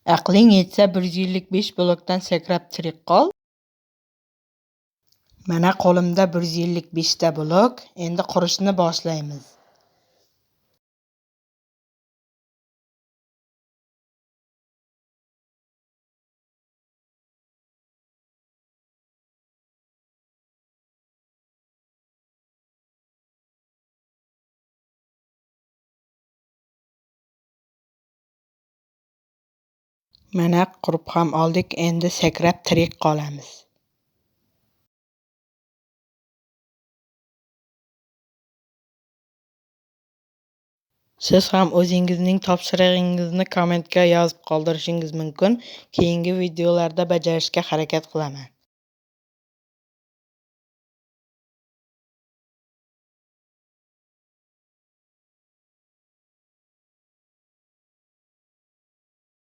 Aqling yetsa 155 blokdan sakrab tirik qol. Mana qo'limda 155 ta blok. Endi qurishni boshlaymiz. Mana qurib ham oldik, endi sakrab tirik qolamiz. Siz ham o'zingizning topshirig'ingizni kommentga yozib qoldirishingiz mumkin. Keyingi videolarda bajarishga harakat qilaman.